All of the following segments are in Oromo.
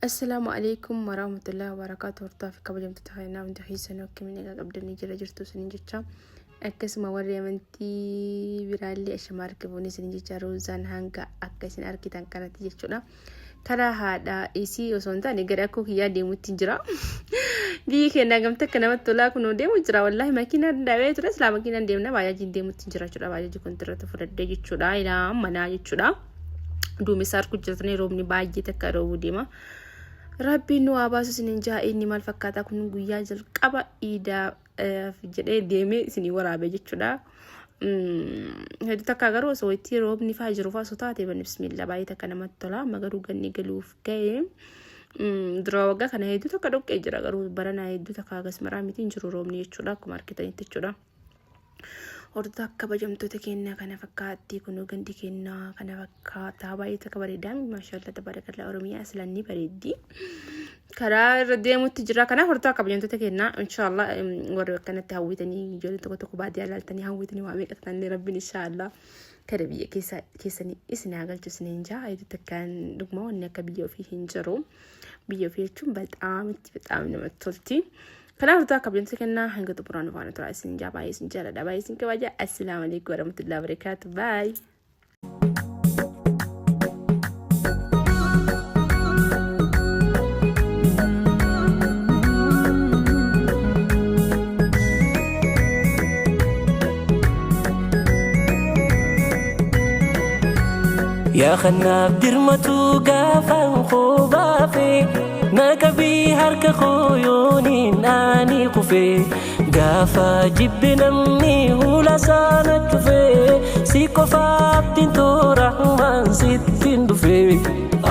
Assalaamu alaikum warahmatullahi wabarakatuh. Hortaa fi kabajamtoota keenyaa hundi keessanuu akkamiin egaa qabdanii jira jirtu isiniin jecha. Akkasuma warri amantii biraallee ashama harkifuun isiniin jecha roozaan hanga akka isin argitan kanatti jechuudha. Karaa haadha isii osoo hin taane gara akkoo kiyyaa deemutti jira. Biyyi keenya gamta akka namatti tolaa kunoo deemu jira. Wallaahi makiinaan dhaabee ture silaa makiinaan deemna baajaajiin deemutti jira jechuudha. Baajaajii kontirata fudhadhee jechuudha. Ilaa manaa jechuudha. Duumessa harku jirtanii roobni baay'ee takka roobuu deema. Rabbiin nu haa baasu isiniin jaa inni maal fakkaataa kun guyyaa jalqaba iidaa jedhee deemee isinii waraabee jechuudha. Hedduu takka garuu osoo itti roobni faa jiru faa osoo taate banni bismillah baay'ee takka namatti tola. Amma garuu ganni galuuf ga'e. Dura waggaa kana hedduu takka dhoqqee jira garuu baranaa hedduu takka hagas maraa miti hin jiru roobni jechuudha akkuma argitanitti jechuudha. Hordoftoota kabajamtoota keenya kana fakkaatti kunoo gandi keenya kana fakkaataa baay'ee takka bareedaa maashaallah tabaarakallaa oromiyaa aslan ni bareeddi. Karaa irra deemutti jira kanaaf hordoftoota kabajamtoota keenya inshaallah warri akkanatti hawwitanii ijoollee tokko tokko baadiyyaa ilaaltanii hawwitanii waa meeqa tatanillee rabbiin inshaallah kara biyya keessanii isin haa galchu isiniin jaa hedduu takkaan dhuguma wanni akka biyya ofii hin jiru. Biyya ofii jechuun bexaam itti bexaam namatti tolti. Kanaaf utuu akka bineensa kennaa hanga xumuraan nu faana turaa isin jaa baay'ee isin jaaladha baay'ee isin kabaja. Assalaamu alaikum warahmatullahi wabarakatuh. Bye. Yaa kanaaf dirmatu gaafaan koo baafe na qabii harka koo yooniin ani kufe gaafa jibbe namni hula saana cufe si qofaaf dintoo rahmaan sittiin dhufe.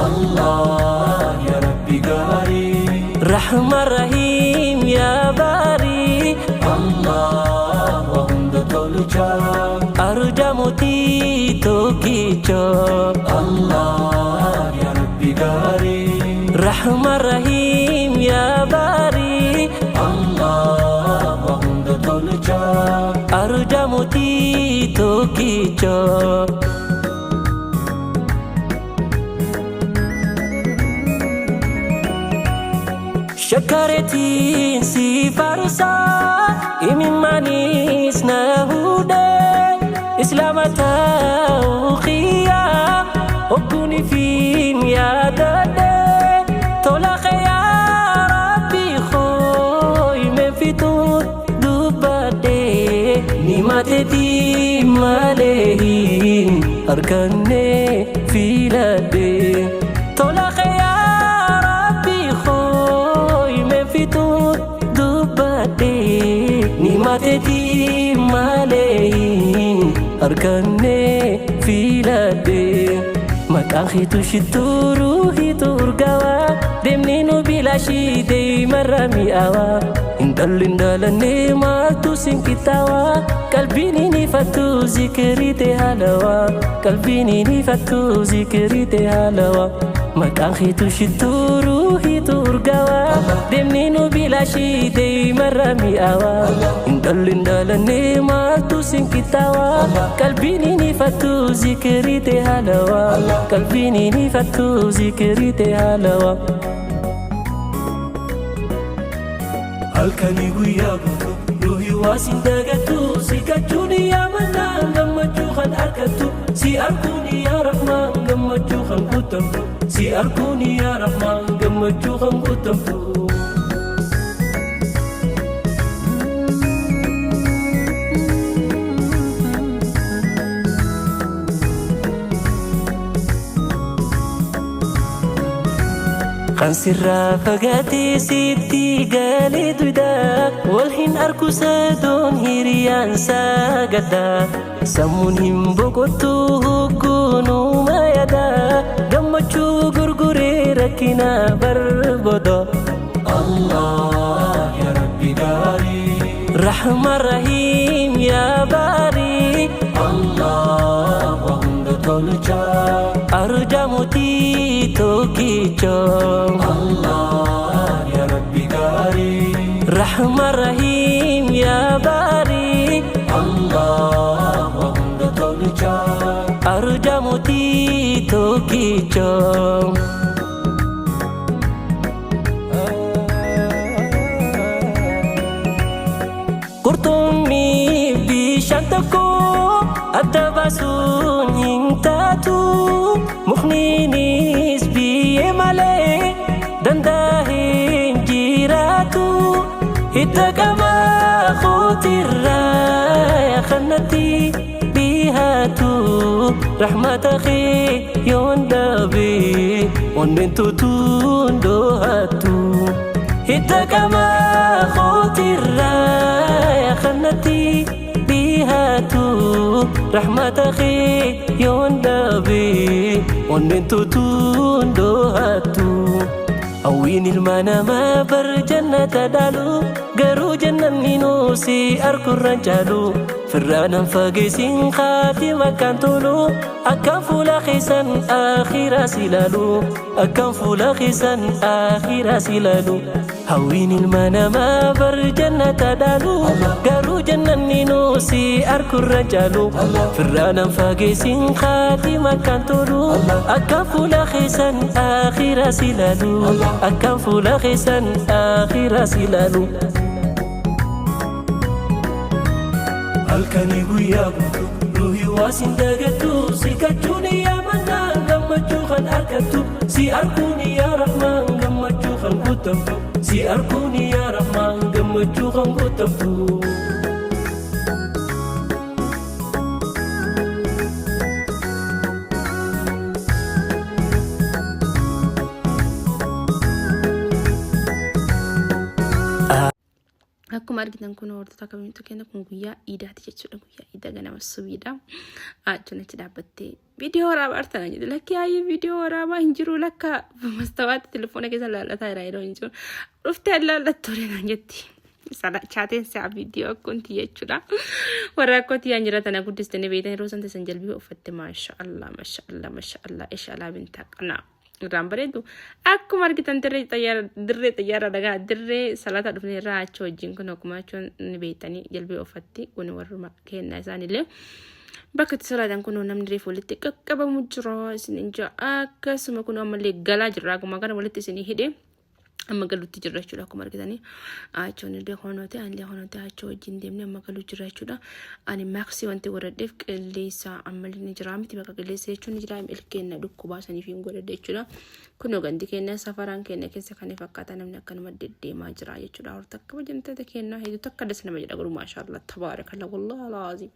Allah ya Rabbi gaarii. Rahman Rahiim yaa baarii. Allah waa hunda tolchaa. Arja mootii tokkicha. Allah ya Rabbi gaarii. Rahman Rahiim yaa baarii. Allah waa hunda tolchaa. Arja mootii tokkicha. Shakkareetiin si faarsaa imimmaaniis na hudhee islaama ta'uu kiyyaa hogguunifiin yaadadhee tola kee yaa rabbi koo himeen fixuun dubbadhee ni mateetii malee hin arganne filadhee. Tola kee yaa Rabbi koo himeen fixuun dubbadhe ni mateetii malee hin arganne filadhe. Maqaan keetu shittuu ruuhiitu urgaawaa deemni nu bilaashii deemarra mi'aawaa. Intalli hin dhalanne maaltu sin qixxaawaa qalbiin hin ifattu zikrii tee haalawaa qalbiin hin ifattu zikrii tee haalawaa. Maqaan keetu shittuu ruuhiitu urgaawaa deemni nu bilaashii deemarra mi'aawaa. Intalli hin dhalanne maaltu sin qixxaawaa qalbiin hin ifattu zikrii tee haalawaa qalbiin hin ifattu zikrii tee haalawaa. Halkanii guyyaa guutuu ruuhii waa sin dagattu si kachuun yaa mannaan gammachuu kan argattu si arguun yaa rahmaan gammachuu kan guutamtu si arguun yaa rahmaan gammachuu kan guutamtu. Kan sirraa fagaatee sitti galee duyda wal hin arku sadoon hiriyaan sagadda sammuun hin boqottu hogguunuma yaada gammachuu gurguree rakkina barbooda. Allah ya Rabbi gaarii. Rahman Rahiim yaa baarii. Allah waa hunda tolchaa. Arja mootii tokkicha. Allah ya Rabbi gaarii. Rahman Rahiim yaa baarii. Allah waa hunda tolchaa. Arja mootii tokkicha. Bishaan tokko adda baasuun hin taatu. Mukniinis biyyee malee danda'a hin jiraatu. Hidda qama kootirraa kanatti dhihaatu. Rahmata kee yoon dhabe onneen tutuun dhohattu. Hidda qama kootirraa kanatti dhihaatu. Rahmata kee yoon dhabe onneen tutuun dhohattu. Hawwiin ilma namaa bar jannata dhaalu, garuu jannanni nuusi arkurraan caalu. Firraanan fageessin kaatima akkaan tolu, akkaan fuula keessan akhiraa si ilaalu, akkaan fuula keessan akhiraa si ilaalu. Hawwiin ilma namaa bar jannata dhaalu, garuu jannanni nuusi arkurraan caalu. Firraanan fageessin kaatima akkaan tolu, akkaan fuula keessan akhiraa si ilaalu, akkaan fuula keessan akhiraa si ilaalu. Halkanii guyyaa guutuu ruuhii waa sin dagattu, si kachuun yaa mannaan gammachuu kan argattu, si arguun yaa rahmaan gammachuu kan guutamtu, si arguun yaa rahmaan gammachuu kan guutamtu. Akkuma argitan kun, hordoftoota kabajamtoota keenya, kun guyyaa iidaati jechuudha. Guyyaa iidaa ganama subiidha. Achuun achi dhaabbattee viidiyoo waraabaa artana jedhe. Lakki, hayyee, viidiyoo waraabaa hin jiru, lakka mastawaatti telefoona keessa laallataa jira yeroo hin jiru. Dhuftee laallattu naan jetti. Chaateen si'a viidiyoo akkunti jechuudha. Warra akkootii yaan jira tana guddistanii beektan, yeroo san teessan jalbii uffatte. Maasha Allah, maasha Allah, maasha Allah, isha alaa bintaa qanaa. Irraan bareedu. Akkuma argitan dirree xiyyaara dhagaa dirree salata dhufne irraa achi wajjin kun akkuma achuun ni beektanii jalbii uffatti. Kun warruma kennaa isaanillee bakka itti salaatan kun namni reefu walitti qaqqabamu jira isin jira. Akkasuma kun ammallee galaa jirra, akkuma kana walitti isinii hidhee amma galuutti jirra jechuudha. Akkuma argitanii achoon illee honote, anillee honote, achoo wajjin deemnee amma galuu jirra jechuudha. Ani maaksii wanti godhadheef qilleensa ammallee ni jira miti, bakka qilleensa jechuun ni jira, ilkeenna dhukkubaa saniif hin godhadhe jechuudha. Kunoo gandi keenya safaraan keenya keessa kan fakkaata, namni akkanuma deddeemaa jira jechuudha. Horta kabajamtoota keenyaa, hedduu takka das nama jedha garuu, maashaallah, tabaarakallah, wallahi alaazim.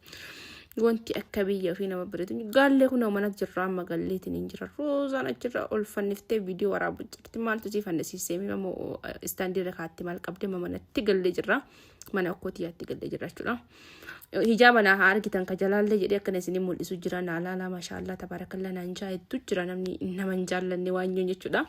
Wanti akka biyya ofii nama bareedu. Gaallee kun mana jirra, amma galleetiin hin jira. Roozaan achirra ol fanniftee viidiyoo waraabuu jirti. Maaltu sii fannisiisee? Mimamoo istaandii irra kaatti maal qabdee? Amma manatti gallee jirra. Mana okkootiyaatti gallee jirra jechuudha. Hijaaba naa haa argitan ka jalaallee jedhee akkana isinii mul'isu jira. Naa laalaa, maashaallah, tabaarakallaa naan jaa hedduu jira, namni nama hin jaallanne waan jechuudha.